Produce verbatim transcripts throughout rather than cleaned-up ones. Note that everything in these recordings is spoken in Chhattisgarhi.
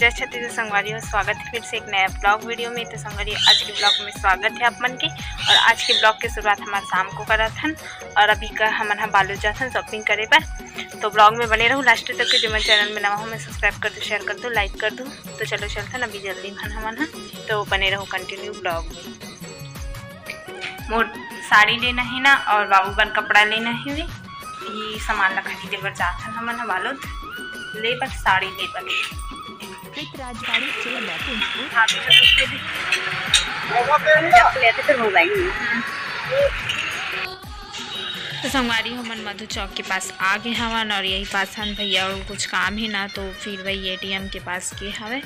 जय छत्तीसगढ़ संगवारी हो, स्वागत है फिर से एक नया ब्लॉग वीडियो में। तो संगवारी, आज के ब्लॉग में स्वागत है आप मन के। और आज के ब्लॉग के शुरुआत हमारे शाम को करत हन और अभी का हमन ह बालोद जाथन शॉपिंग करे बर। तो ब्लॉग में बने रहू लास्ट तक के। जो मन चैनल में नवा हो, मैं सब्सक्राइब कर दो, शेयर कर दो, लाइक कर दो। तो चलो चलथन अभी जल्दी मन हमन ह, तो बने रहू कंटिन्यू ब्लॉग में। मोर साड़ी लेना है ना, और बाबू बर कपड़ा लेना है, ये सामान ला खरीदे बर जाथन हमन ह बालोद ले बर, साड़ी ले बर। राजबाड़ी चेला कुंजपुर। हाँ, तो चलो, उसके भी। जब लेते तो हो गई। तो संगवारी, हमन मधु चौक के पास आ गए हवन और यही पास हन भैया और कुछ काम है ना, तो फिर वही एटीएम के पास के हवे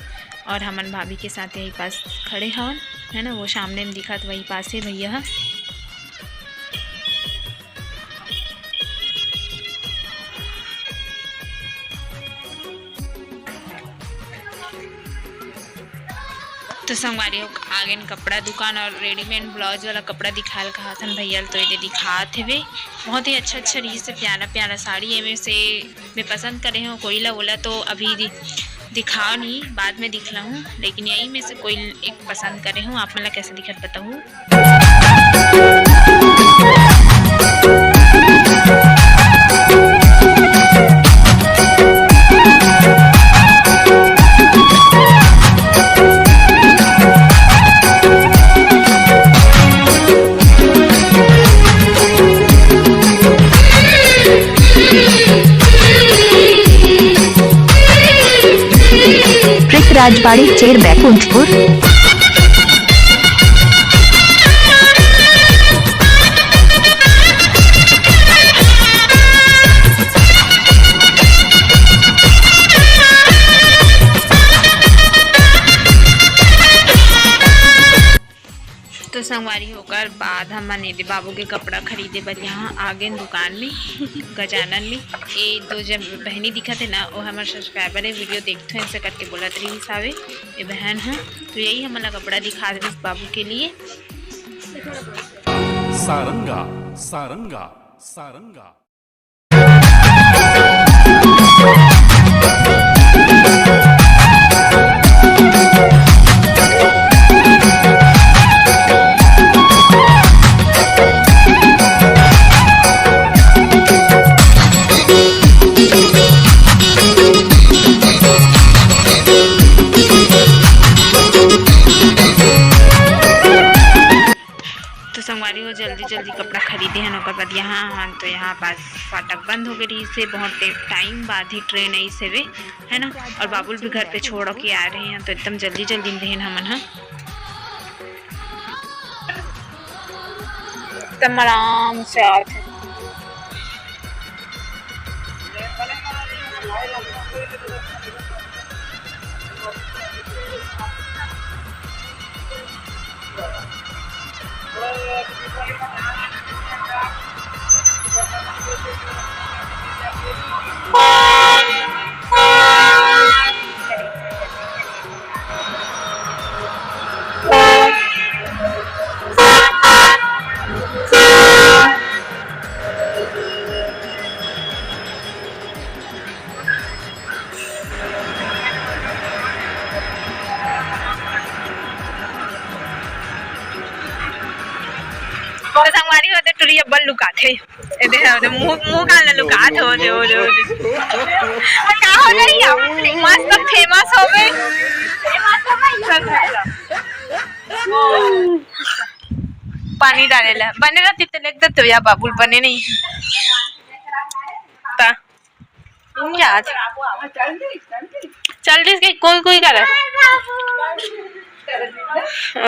और हमन भाभी के साथ यही पास खड़े हवन, है ना, वो सामने में दिखत वही पास है भैया ह। तो संगवारी हो, आगेन कपड़ा दुकान और रेडीमेड ब्लाउज वाला कपड़ा दिखाल कहाथन भैया ल, तो एदे दिखात हेवे। बहुत ही अच्छा अच्छा रहीस हे, प्यारा प्यारा साड़ी। एमे से मैं पसंद करे हूँ कोई ला, ओला तो अभी दि-, दिखाओ नहीं, बाद में दिखला हूँ, लेकिन यही में से कोई एक पसंद करे हूँ। आप मन ला कैसे दिखत बताहूँ। राजबाड़ी चेर बैकुंठपुर। तो संगवारी हो, ओकर बाद हमन एदे बाबू के कपड़ा खरीदे बर यहाँ आगेन दुकान में, गजानन में। ये दो जन बहनी दिखत है ना, वो हमर सब्सक्राइबर है, वीडियो देखथो, ऐसे करके बोलत रहीस हावे ये बहन ह। तो यही हमन ला कपड़ा दिखा रहीस बाबू के लिए। सारंगा, सारंगा, सारंगा। तो संगवारी हो, जल्दी जल्दी कपड़ा खरीदे हन, ओकर बाद यहाँ हन, तो यहाँ पास फाटक बंद हो गए रहीस हे, बहुत टे-, टाइम बाद ही ट्रेन आइस हेवे, है ना। और बाबू ल भी घर पे छोड़ के आ रहे हैं, तो एकदम जल्दी जल्दी में रहेन हमन ह, एकदम आराम से आत हे। तो संगवारी हो, एदे टुरी अब्बल लुकाथे। एदे, एदे मुंह, मुंह कान ला लुकाथे, ओदे, ओदे, ओदे। का हो गई? मस्त फेमस हो गई। पानी डाले ला। बने रहती तो लिख देते या बाबुल, बने नहीं। ता। क्या आज? चल रही इसके कोई कोई करे।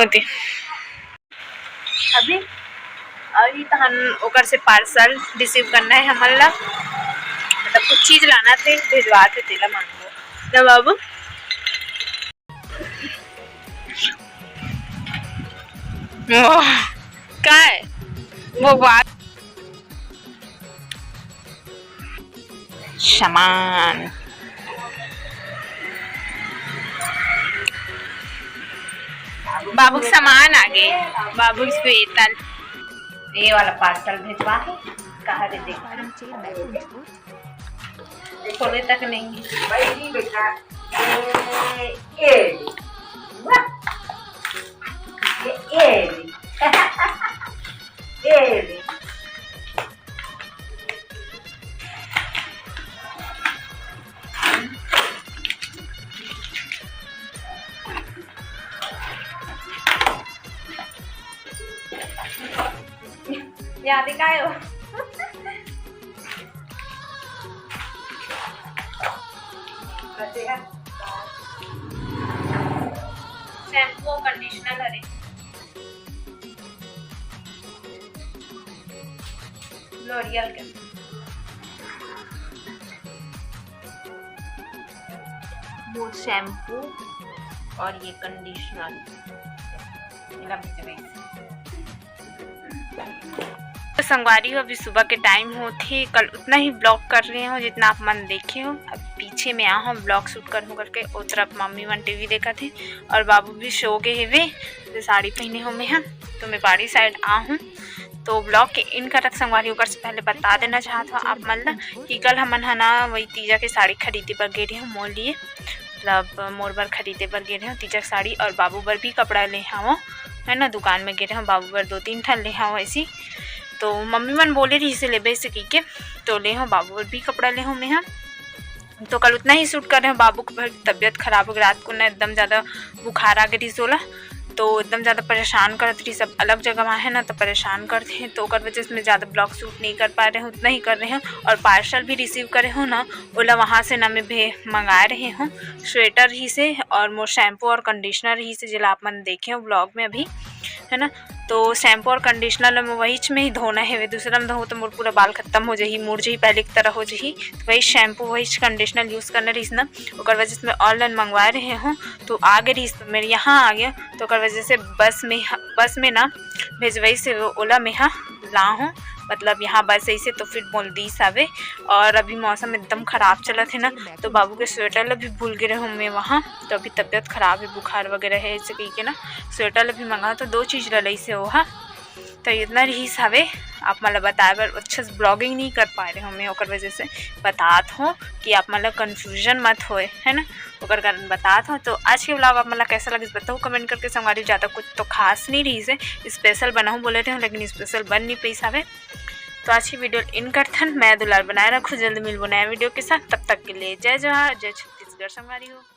ओके। अभी, अभी तहन ओकर से पार्सल रिसीव करना है हमन ला। मतलब कुछ चीज लाना थे, भेजवा थे, तेला मांगो ना बाबू। ओह, का है? वो बात सामान। बाबू के सामान आ गए। बाबू के स्वेटर। ये वाला पार्सल भेजवा है। कहाँ दे दे? खोले तक नहीं। ए, ए, वाह। ए, ए, ए। याद काय हो? शैम्पू और कंडीशनर हरे L'Oréal के। वो शैम्पू और ये कंडीशनर। तो संगवारी हो, अभी सुबह के टाइम होत हे, कल उतना ही ब्लॉग कर रहे हो जितना आप मन देखे हो। अब पीछे में आ हो ब्लॉग शूट कर हो करके, ओ तरफ मम्मी मन टीवी देखत हे और बाबू भी सो गए हेवे, तो साड़ी पहने हो मैं हम, तो मैं बाड़ी साइड आ हूँ। तो ब्लॉग के इन करत संगवारी, ओकर से पहले बता देना चाहत हो आप मन ला कि कल हमन ह ना वही तीजा के साड़ी खरीदे बर गे रहे हो मोर लिए, मतलब मोर बर खरीदे बर गे रहे हो तीजा के साड़ी, और बाबू बर भी कपड़ा ले हावो, है ना, दुकान में गे रहे हो बाबू बर दो तीन ठन ले हावो ऐसी। तो मम्मी मन बोले रही से लेबे से कही के, तो ले हो बाबू बर भी कपड़ा ले हो मैं हा। तो कल उतना ही शूट कर रहे हो, बाबू के तबीयत खराब हो गई रात को ना, एकदम ज़्यादा बुखार आ गई रही सोला, तो एकदम ज़्यादा परेशान करत रही, सब अलग जगह वहाँ है ना, तो परेशान करते हैं, तो ओकर वजह से मैं ज़्यादा ब्लॉग शूट नहीं कर पा रहे हूँ, उतना ही कर रहे हूँ। और पार्सल भी रिसीव करे हो ना, ओला वहाँ से ना मैं भे मंगाए रहे हूँ, स्वेटर ही से और मोर शैम्पू और कंडीशनर ही से, जेला आप मन देखे हो ब्लॉग में अभी, है ना। तो शैम्पू और कंडीशनर ल मैं वहीच में ही धोना है, वे दूसरा में धोऊँ तो मोर पूरा बाल खत्म हो जाही, मुड़ जाही, पहले की तरह हो जाही। तो वही शैम्पू वहीच कंडीशनर यूज़ करना रहीस ना, ओकर वजह से मैं ऑनलाइन मंगवाए रहे हूँ, तो आ गए रहीस, तो मेरे यहाँ आ गया, तो ओकर वजह से बस में, बस में ना भेजवाई से ओला मैं हा ला हूँ, मतलब यहाँ बस ऐसे तो फिर बोल दी सावे। और अभी मौसम एकदम खराब चलत है ना, तो बाबू के स्वेटर ला भी भूल गए रहूँ मैं वहाँ, तो अभी तबीयत खराब है, बुखार वगैरह है ऐसे कही के ना, स्वेटर ला भी मंगा, तो दो चीज़ ला लई से ओहा। तो इतना रहीस हवे आप मन ला बताए बर, अच्छे से ब्लॉगिंग नहीं कर पाए रहे हूँ मैं, ओकर वजह से बतात हूँ कि आप मन ला कन्फ्यूजन मत होए, है ना, ओकर कारण बतात हूँ। तो आज के ब्लॉग आप मन ला कैसा लगिस बताओ कमेंट करके संगवारी। ज़्यादा कुछ तो खास नहीं रहीस है, स्पेशल बनाऊँ बोले रहे हूँ लेकिन स्पेशल बन नहीं पाइस हवे। तो आज की वीडियो इन करथन, मैं दुलार बनाए रखूँ, जल्द मिलबो नया वीडियो के साथ, तब तक के लिए जय जोहार, जय छत्तीसगढ़ संगवारी हो।